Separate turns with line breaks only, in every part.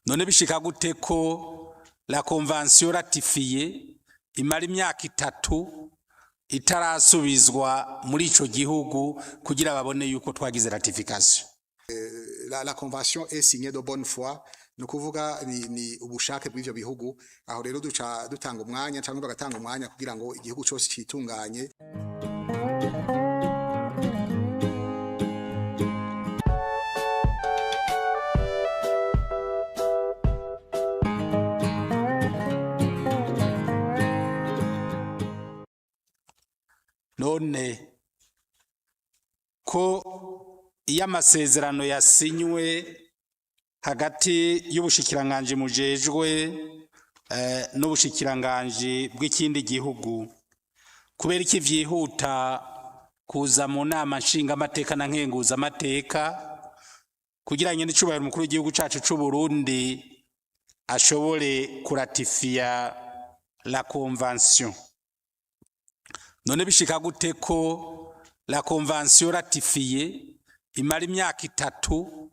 None bishika gute ko la convention ratifiée imara imyaka 3 itarasubizwa muri ico gihugu kugira babone yuko twagize ratification?
La convention est signée de bonne foi, ni ukuvuga ni ubushake bw'ivyo bihugu. Aho rero duca dutanga umwanya cyangwa bagatanga umwanya kugira ngo igihugu cyose citunganye.
None ko iyo amasezerano yasinywe hagati y'ubushikiranganji mujejwe n'ubushikiranganji bw'ikindi gihugu, kubera iki vyihuta kuza mu nama nshingamateka na nkenguzamateka kugira nyene icubahiro umukuru w'igihugu cacu c'u Burundi ashobore kuratifiya la convention? None bishika gute ko la convention ratifiée imara imyaka 3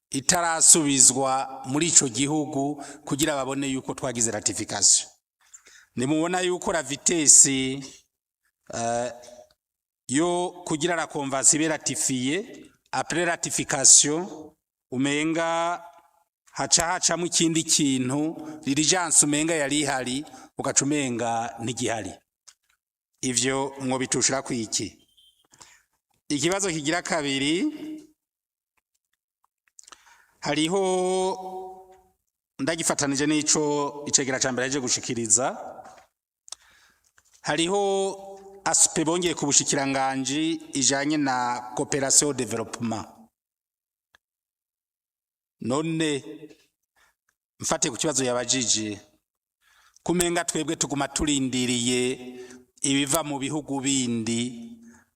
itarasubizwa muri ico gihugu kugira babone yuko twagize ratification? Nimubona yuko la vitesse yo kugira la convention ibe ratifiée, après ratification umenga haca hacamwo ikindi kintu, diligence umenga yari ihari ugaca umenga ntigihari. Ivyo mwobitushira kwiki? Ikibazo kigira kabiri, hariho ndagifatanije n'ico icegera ca mbere aje gushikiriza, hariho aspect bongeye ku bushikiranganji ijanye na coopération développement. None mfate ku kibazo yabajije, kumenga twebwe tuguma turindiriye ibiva mu bihugu bindi,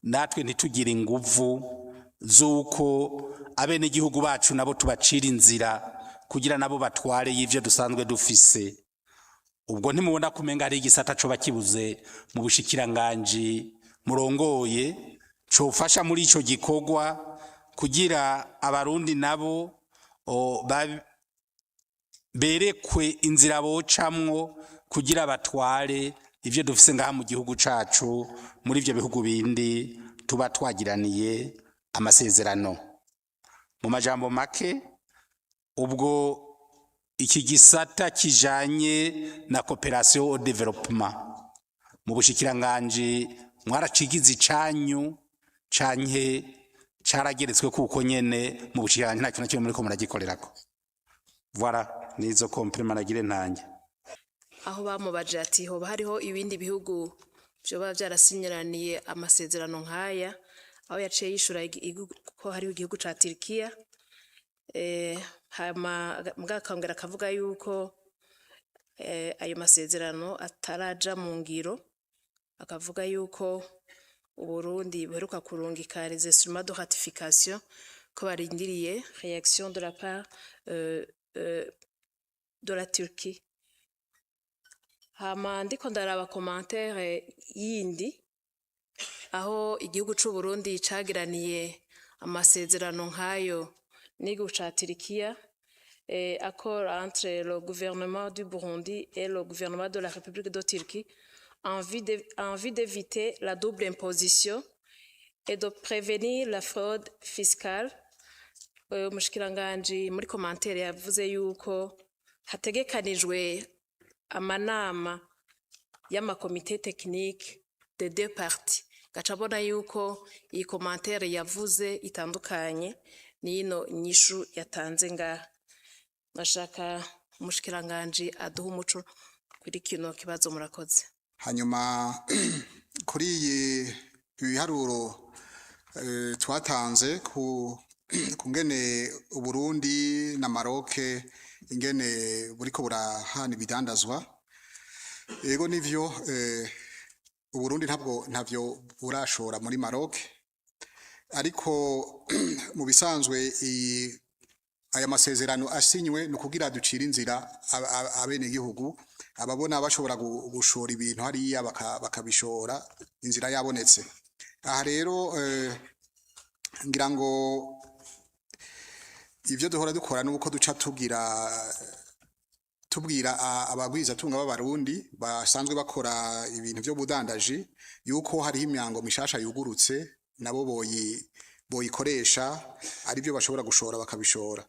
natwe ntitugire inguvu z'uko abenegihugu bacu nabo tubacira inzira kugira nabo batware y'ivyo dusanzwe dufise. Ubwo ntimubona kumenga hari igisata coba kibuze mu bushikiranganji murongoye cofasha muri ico gikorwa kugira abarundi nabo berekwe inzira bocamwo kugira batware ivyo dufise ngaha mu gihugu cacu muri ivyo bihugu bindi tuba twagiraniye amasezerano? Mu majambo make, ubwo iki gisata kijanye na coopération au développement mu bushikiranganji mwaracigize icanyu canke carageretswe kuko nyene mu bushikiranganji nta kintu na kimwe muriko muragikorerako? Voilà, nizo complément nagire ntange.
Aho bamubaje ati hoba hariho ibindi bihugu vyoba vyarasinyiraniye amasezerano nk'aya, aho yaciye yishura ko hariho igihugu ca Turikiya, hama mbwa akongera akavuga yuko ayo masezerano ataraja mu ngiro, akavuga yuko Uburundi buheruka kurungika les instruments de ratification, ko barindiriye réaction de la part de la Turquie. Hama ndiko ndaraba commentaire yindi, aho igihugu c'u Burundi cagiraniye amasezerano nk'ayo n'igihugu ca Turikiya, accord entre le gouvernement du Burundi et le gouvernement de la République de Turquie en vue d'éviter la double imposition et de prévenir la fraude fiscale. Umushikiranganji muri commentaire yavuze yuko hategekanijwe amanama y'amakomite technique de deux parties, gaca abona yuko iyi commentaire yavuze itandukanye n'ino nyishu yatanze ngaha. Bashaka umushikiranganji aduha umuco kuri kino kibazo. Murakoze.
Hanyuma kuri iyi ibiharuro twatanze ku kungene Uburundi na Maroc ingene buriko burahana ibidandazwa, yego nivyo, Uburundi ntabwo ntavyo burashora muri Maroc, ariko mu bisanzwe aya masezerano asinywe ni ukugira ducire inzira abenegihugu ababona bashobora gushora ibintu hariya bakabishora inzira yabonetse. Aha rero ngira ngo ivyo duhora dukora nuko duca tugira tubwira abagwizatunga b'Abarundi basanzwe bakora ibintu vyo budandaji yuko hariho imyango mishasha yugurutse, nabo boyikoresha, aribyo bashobora gushora bakabishora.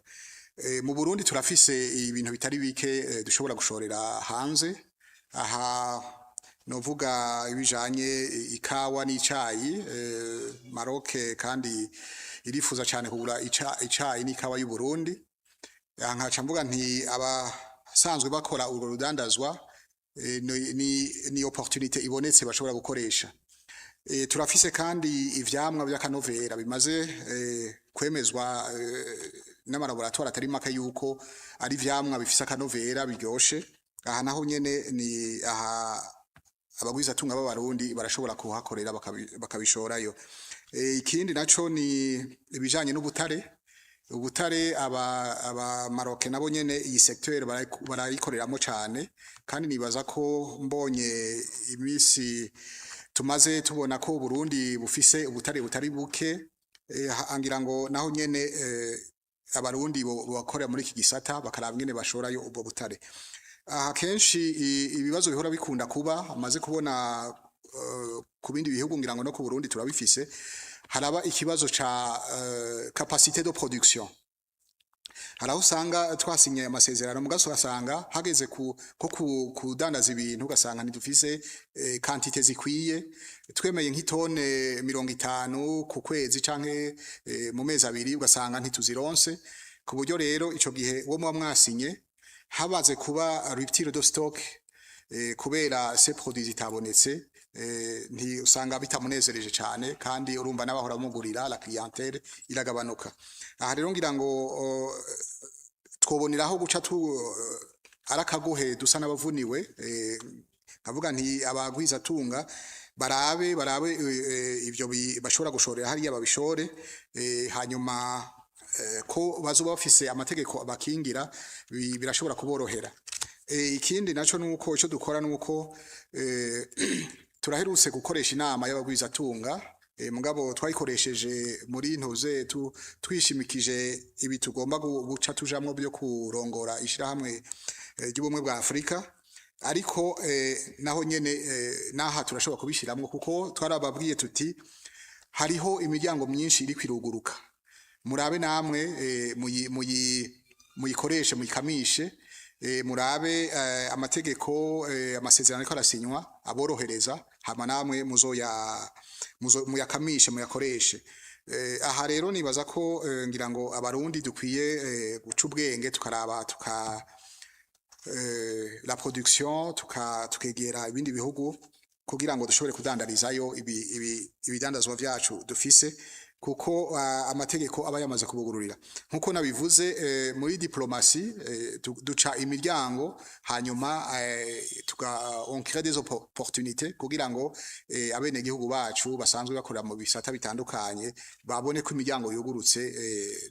Mu Burundi turafise ibintu bitari bike dushobora gushorera hanze. Aha novuga ibijanye ikawa n'icayi. Maroc kandi irifuza cyane kugura icayi n'ikawa y'u Burundi. Aha nkaca mvuga nti abasanzwe bakora urwo rudandazwa, ni opportunité ibonetse bashobora gukoresha. Turafise kandi ivyamwa vy'akanovera bimaze kwemezwa n'amalaboratoire atari make yuko ari ivyamwa bifise akanovera biryoshe. Aha naho nyene ni aha abagwizatunga b'Abarundi barashobora kuhakorera bakabishorayo. Ikindi naco ni ibijanye n'ubutare. Ubutare, aba Maroc nabo nyene iyi secteur barayikoreramo cane, kandi nibaza ko mbonye imisi tumaze tubona ko Burundi bufise ubutare butari buke, angira ngo naho nyene Abarundi bo bakorera muri iki gisata bakaraba ingene bashorayo ubwo butare. Aha kenshi ibibazo bihora bikunda kuba, amaze kubona ku bindi bihugu, ngira ngo no ku Burundi turabifise, haraba ikibazo ca capacité de production. Hari aho usanga twasinye amasezerano, mugaso ugasanga hageze ko kudandaza ibintu, ugasanga ntidufise quantité zikwiye. Twemeye nk'itone 50 ku kwezi canke mu mezi 2, ugasanga ntituzironse, ku buryo rero ico gihe uwo muba mwasinye habaze kuba rupture de stock kubera ces produits zitabonetse, nti usanga bitamunezereje cyane, kandi urumva n'abahora bamugurira, la clientèle iragabanuka. Aha rero ngira ngo twoboneraho guca tu arakagohe dusa n'abavuniwe, nkavuga nti abagwizatunga barabe ivyo bashobora gushorera hariya babishore, hanyuma ko bazoba bafise amategeko abakingira, birashobora kuborohera. Ikindi naco nuko ico dukora nuko turaherutse gukoresha inama y'abagwizatunga, mugabo twayikoresheje muri ntuze twishimikije ibi tugomba guca tujamwo byo kurongora ishirahamwe ry'Ubumwe bwa Afrika. Ariko naho nyene naha turashobora kubishiramwo, kuko twarababwiye tuti hariho imiryango myinshi iri kwiruguruka, murabe namwe muyikoreshe, muyikamishe, murabe amategeko, amasezerano ariko arasinywa aborohereza, hama namwe muzoya muyakamishe, muyakoreshe. Aha rero nibaza ko ngira ngo Abarundi dukwiye guca ubwenge, tukaraba tuka la production, tukegera ibindi bihugu kugira ngo dushobore kudandarizayo ibidandazwa vyacu dufise, kuko amategeko aba yamaze kubugururira. Nkuko nabivuze, muri diplomatie duca imiryango, hanyuma tuka on crée des opportunités kugira ngo abenegihugu bacu basanzwe bakorera mu bisata bitandukanye babone ko imiryango yugurutse,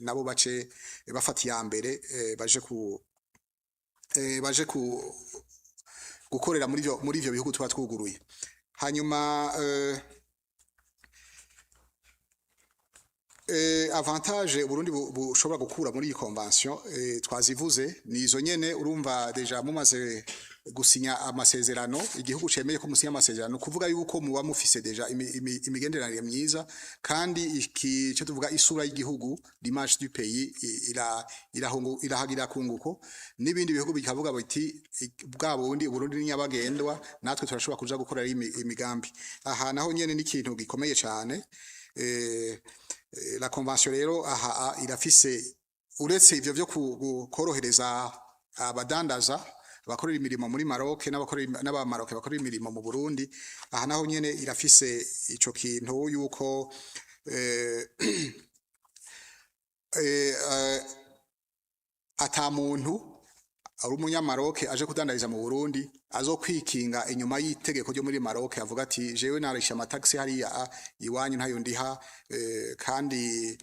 nabo bace bafata iya mbere, baje ku gukorera muri ivyo bihugu tuba twuguruye. Hanyuma avantage Burundi bushobora gukura muri iyi convention, twazivuze, ni izo nyene. Urumva déjà mumaze gusinya amasezerano, igihugu cemeye ko musinya amasezerano, kuvuga yuko muba mufise déjà imigenderanire myiza, kandi iki cyo tuvuga isura y'igihugu, l'image du pays, irahagira kunguko, n'ibindi bihugu bikavuga biti bwa bundi Burundi ni nyabagendwa, natwe turashobora kuja gukora imigambi. Aha naho nyene ni ikintu gikomeye cyane. La convention rero aha irafise, uretse ivyo vyo korohereza abadandaza abakorera imirimo muri Maroc n'aba Maroc bakorera imirimo mu Burundi, aha naho nyene irafise ico kintu yuko ata muntu ari umunyamaroke aje kudandariza mu Burundi azokwikinga inyuma y'itegeko ryo muri Maroc, avuga ati jewe narisha amataxi hariya iwanyu ntayo ndiha, kandi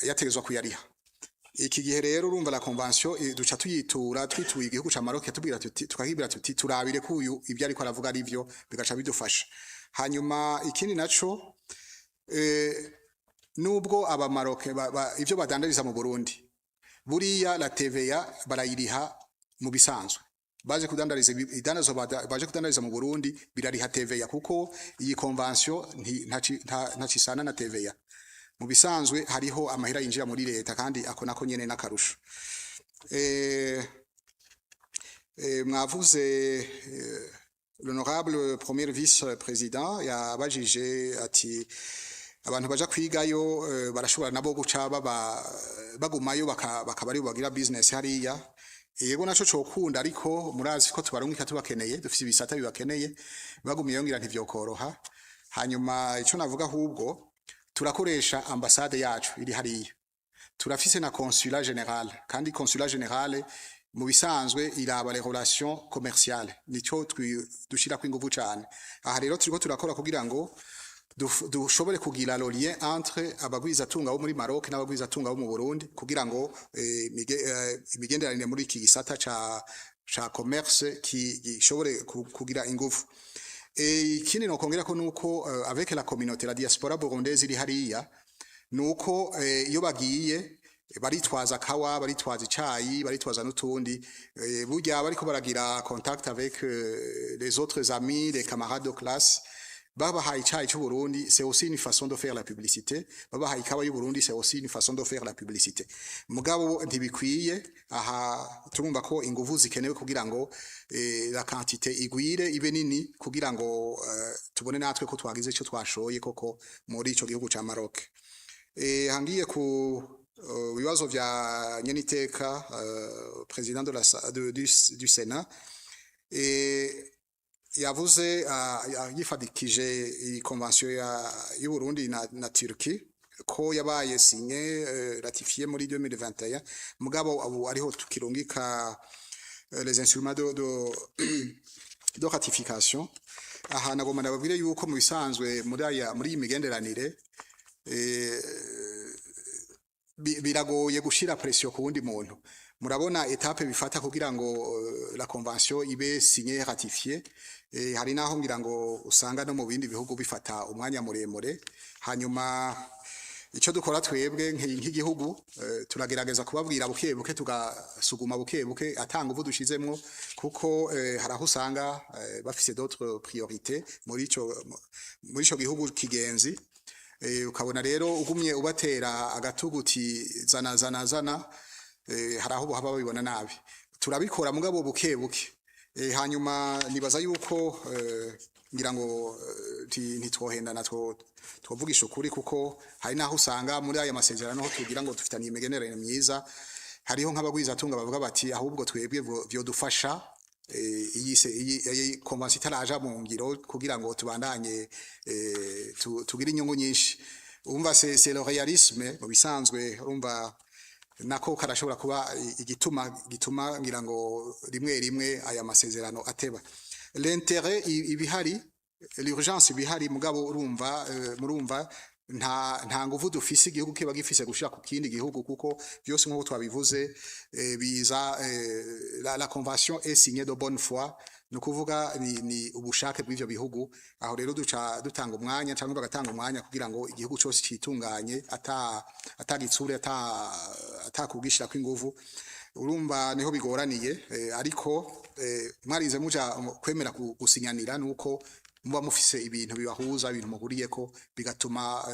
yategezwa kuyariha. Iki gihe rero urumva la convention, duca tuyitura, twituye igihugu ca Maroc, yatubwira tuti, tukahibira tuti turabire ko uyu ibyo ariko aravuga ari byo, bigaca bidufasha. Hanyuma ikindi naco, nubwo aba Maroc ivyo badandariza mu Burundi, buriya la TVA barayiriha. Mu bisanzwe baje kudandariza idandazwa baje kudandariza mu Burundi birariha TVA, kuko iyi convention ntacisana na TVA. Mu bisanzwe hariho amahera yinjira muri leta, kandi ako nako nyene n'akarusho. Mwavuze, l'honorable premier vice-président yabajije ati abantu baja kwigayo barashobora nabo guca baba bagumayo bakaba aribo bagira business hariya. Yego, naco cokunda, ariko murazi ko tubarungika tubakeneye, dufise ibisata bibakeneye. Bagumiyeyo ngira ntivyokoroha. Hanyuma ico navuga ahubwo, turakoresha ambassade yacu iri hariya, turafise na consulat général, kandi consulat général mu bisanzwe iraba les relations commerciales, nico dushirako inguvu cane. Aha rero turiko turakora kugira ngo dushobore kugira le lien entre abagwizatunga bo muri Maroc n'abagwizatunga bo mu Burundi, kugira ngo imigenderanire muri iki gisata ca commerce gishobore kugira inguvu. Ikindi nokongera ko nuko avec la communauté, la diaspora burundaise iri hariya, nuko iyo bagiye baritwaza kawa, baritwaza icayi, baritwaza n'utundi. Burya bariko baragira contact avec les autres amis, les camarades de classe, babahaye icayi c'u Burundi, c'est aussi une façon de faire la publicité. Babahaye ikawa y'u Burundi, c'est aussi une façon de faire la publicité. Mugabo ntibikwiye. Aha turumva ko inguvu zikenewe kugira ngo la quantité igwire, ibe nini, kugira ngo tubone natwe ko twagize ico twashoye koko muri ico gihugu ca Maroc. Hangiye ku bibazo vya nyeniteka président de la, de, du, du Sénat, yavuze yifadikije iyi convention y'u Burundi na Turquie, ko yabaye signé, ratifié muri 2021, mugabo ubu ariho tukirungika les instruments de ratification. Aha nagomba ndababwire yuko mu bisanzwe muri iyi migenderanire biragoye gushira pression ku wundi muntu. Murabona étape bifata kugira ngo la convention ibe signée, ratifiée. Hari naho ngira ngo usanga no mu bindi bihugu bifata umwanya muremure. Hanyuma ico dukora twebwe nk'igihugu, turagerageza kubabwira buke buke, tugasuguma buke buke, atanga uvu dushizemwo, kuko hari aho usanga bafise d'autres priorités muri ico gihugu kigenzi. Ukabona rero ugumye ubatera agatugu uti zana, zana, zana, hari aho bohaba babibona nabi. Turabikora mugabo buke buke. Hanyuma nibaza yuko ngira ngo ntitwohendana, twovugisha ukuri, kuko hari naho usanga muri aya masezerano ho tugira ngo dufitaniye imigenderanire myiza, hariho nk'abagwizatunga bavuga bati ahubwo twebwe vyodufasha iyi convention itaraja mu ngiro, kugira ngo tubandanye tugire inyungu nyinshi. Urumva c'est le réalisme. Mu bisanzwe urumva nako karashobora kuba igituma gituma ngira ngo rimwe rimwe aya masezerano ateba. L'intérêt ibihari, l'urgence ibihari, mugabo urumva murumva nta nguvu dufise igihugu kiba gifise gushira ku kindi gihugu, kuko byose nk'uko twabivuze biza la convention est signée de bonne foi, ni ukuvuga ni ubushake bw'ivyo bihugu. Aho rero duca dutanga umwanya cyangwa bagatanga umwanya kugira ngo igihugu cyose citunganye atagitsure, atakugishira kw'inguvu. Urumva niho bigoraniye, ariko mwarize muja kwemera gusinyanira nuko muba mufise ibintu bibahuza, ibintu muhuriyeko, bigatuma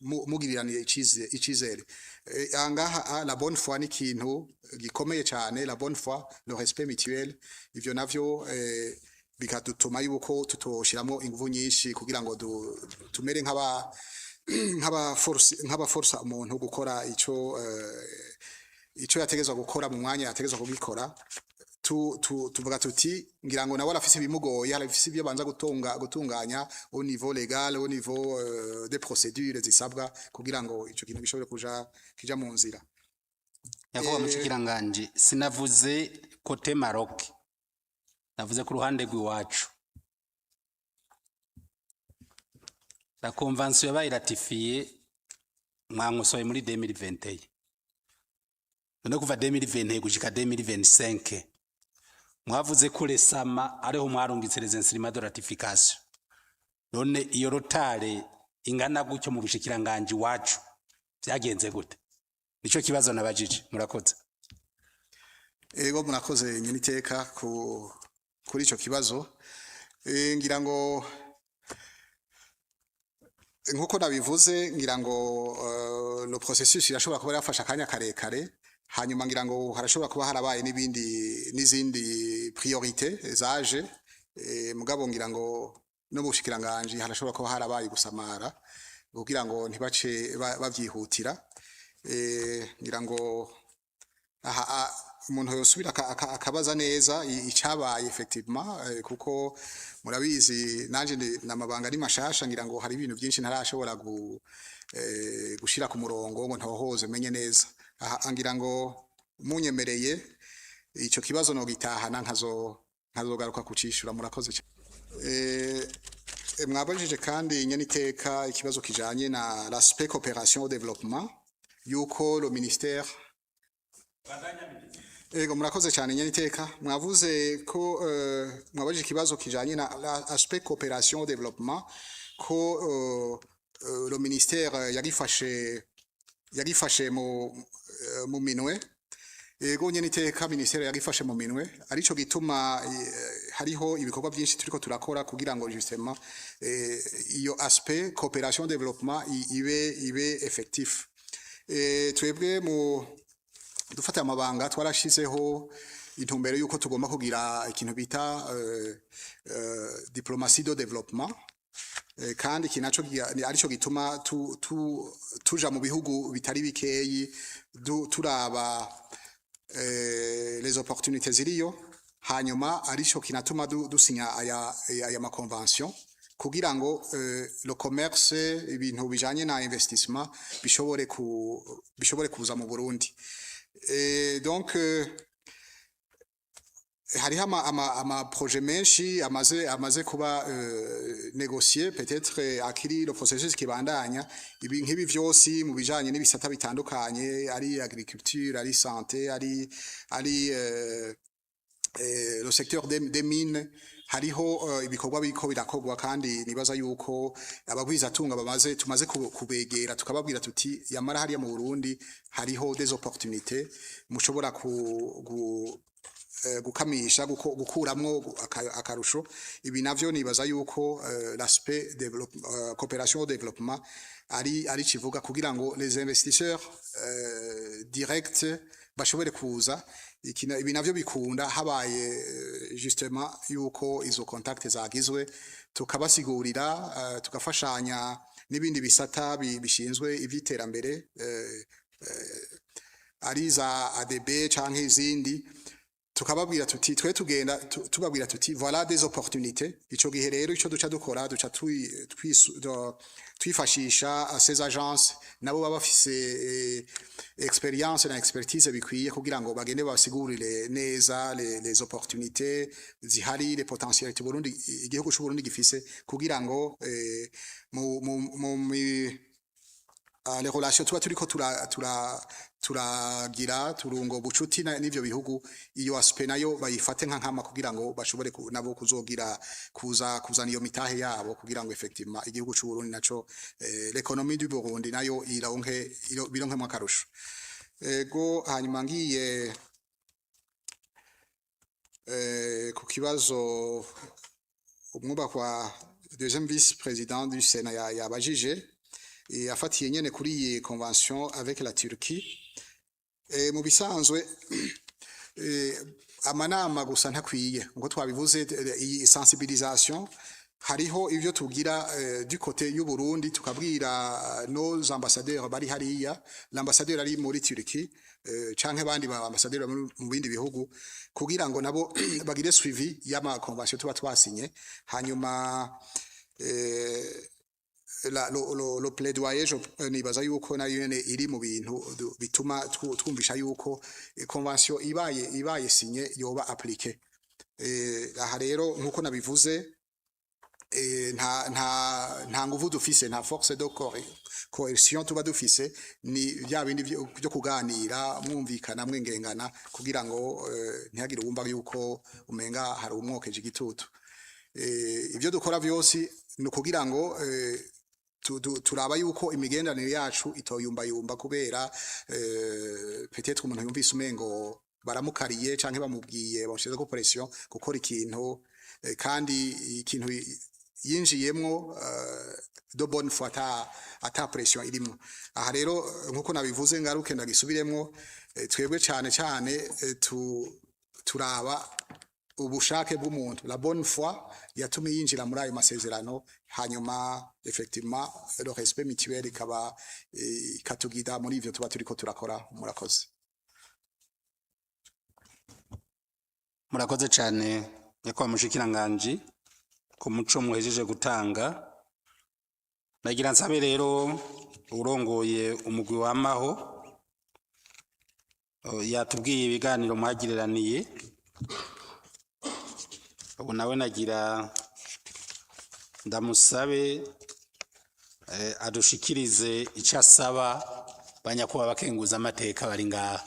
mugiriranire icizere. Angaha la bonne foi ni ikintu gikomeye cyane, la bonne foi, le respect mutuel. Ivyo navyo bikadutuma yuko tutoshiramwo inguvu nyinshi kugira ngo tumere nk'aba force umuntu gukora ico yategezwa gukora mu mwanya yategezwa kugikora. Tu, tu, tuvuga tuti ngira ngo nawe arafise ibimugoye, arafise ibyo banza gutunganya au niveau légal, au niveau des procédures zisabwa kugira ngo ico kintu gishobore kija mu nzira.
Nyakubahwa mushikiranganje, sinavuze côté Maroc, navuze ku ruhande rw'iwacu. La convention yabaye ratifiée, mwankosoye, muri 2021. None kuva 2021 gushika 2025, mwavuze ko resama ariho mwarungitse les instruments de ratification. None iyo retard ingana gutyo mu bushikiranganje iwacu, vyagenze gute? Nico kibazo nabajije. Murakoze.
Ego, murakoze nyeniteka kuri ico kibazo. Ngira ngo nkuko nabivuze, ngira ngo le processus irashobora kuba yafashe akanya karekare, hanyuma ngira ngo harashobora kuba harabaye n'ibindi n'izindi priorité zaje, mugabo ngira ngo no mu bushikiranganji harashobora kuba harabaye gusamara kugira ngo ntibace bavyihutira. Ngira ngo aha umuntu yosubira akabaza neza icabaye effectivement, kuko murabizi nanje namabanga ari mashasha, ngira ngo hari ibintu byinshi ntarashobora gushira ku murongo ngo ntohoze menye neza. Aha ngira ngo munyemereye ico kibazo no gitahana nkazogaruka kucishura. Murakoze cyane. Mwabajije kandi nyeniteka ikibazo kijanye na l'aspect coopération au développement yuko le ministère. Ego, murakoze cyane nyeniteka. Mwavuze ko mwabajije ikibazo kijanye na l'aspect coopération au développement, ko le ministère yarifashe mu minwe. Ego nyeniteka, ministère yarifashe mu minwe, arico gituma hariho ibikorwa byinshi turiko turakora kugira ngo justement iyo aspect coopération développement ibe effectif. Twebwe mu dufata amabanga twarashizeho intumbero yuko tugomba kugira ikintu bita diplomatie de développement, kandi iki naco arico gituma tuja mu bihugu bitari bikeyi turaba les opportunités ziriyo, hanyuma arico kinatuma dusinya aya ma convention kugira ngo le commerce, ibintu bijanye na investissement bishobore kuza mu Burundi. Donc hariho ama projet menshi amaze kuba négocié, peut-être akiri le processus kibandanya. Ibi nk'ibi vyose mu bijanye n'ibisata bitandukanye, ari agriculture, ari santé, ari le secteur des mines, hariho ibikorwa biriko birakorwa, kandi nibaza yuko abagwizatunga bamaze tumaze kubegera tukababwira tuti yamara hariya mu Burundi hariho des opportunités mushobora ku, gu, gukamisha gukuramwo akarusho. Ibi navyo nibaza yuko l'aspect coopération au développement ari kivuga kugira ngo les investisseurs directs bashobore kuza. Ibi navyo bikunda habaye justement yuko izo contact zagizwe, tukabasigurira, tugafashanya n'ibindi bisata bishinzwe ivy'iterambere, ari za ADB canke izindi, tukababwira tuti twe tugenda tubabwira tuti voilà des opportunités. Ico gihe rero ico duca dukora, duca twifashisha ces agences, nabo baba bafise expérience na expertise bikwiye kugira ngo bagende basigurire neza les opportunités zihari, les potentialités Burundi, igihugu c'u Burundi gifise, kugira ngo mu les relations tuba turiko turagira turungo bucuti n'ivyo bihugu, iyo aspect nayo bayifate nka nkama kugira ngo bashobore nabo kuzogira kuza kuzana iyo mitahe yabo, kugira ngo effectivement igihugu c'u Burundi naco, l'économie du Burundi nayo ironke bironkemwo akarusho. Ego, hanyuma ngiye ku kibazo umwubakwa deuxième vice-président du Sénat yabajije, afatiye nyene kuri iyi convention avec la Turquie. Mu bisanzwe amanama gusa ntakwiye, nkuko twabivuze, iyi sensibilisation hariho ivyo tugira du côté y'u Burundi, tukabwira nos ambassadeurs bari hariya, l'ambassadeur ari muri Turquie canke abandi ba ambassadeurs mu bindi bihugu, kugira ngo nabo bagire suivi y'ama convention tuba twasinye. Hanyuma le plaidoyer, nibaza yuko nayo nyene iri mu bintu bituma twumvisha yuko convention ibaye signé yoba appliquée. Aha rero nkuko nabivuze, nta nguvu dufise, nta force de coercion tuba dufise, ni bya bindi byo kuganira, mwumvikana, mwengengana, kugira ngo ntihagire uwumva yuko umenga hari umwokeje igitutu. Ibyo dukora vyose ni ukugira ngo turaba yuko imigenderanire yacu itoyumbayumba kubera peut-être umuntu yumvise umengo Baramukariye canke bamubwiye, bamushizeko pression gukora ikintu, kandi ikintu yinjiyemwo de bonne foi, ata pression irimwo. Aha rero, nkuko nabivuze, ngaruke ndagisubiremwo, twebwe cane cane turaba ubushake bw'umuntu, la bonne foi yatumye yinjira muri ayo masezerano. Hanyuma effectivement le respect mutuel ikaba ikatugida muri ivyo tuba turiko turakora. Murakoze.
Murakoze cyane, nyakubahwa mushikiranganji, ku muco muhejeje gutanga. Nagira nsabe rero urongoye umugwi wamaho, yatubwiye ibiganiro mwagiraniye, ubu nawe nagira ndamusabe adushikirize icyo asaba banyakubahwa bakenguza amateka bari ngaha.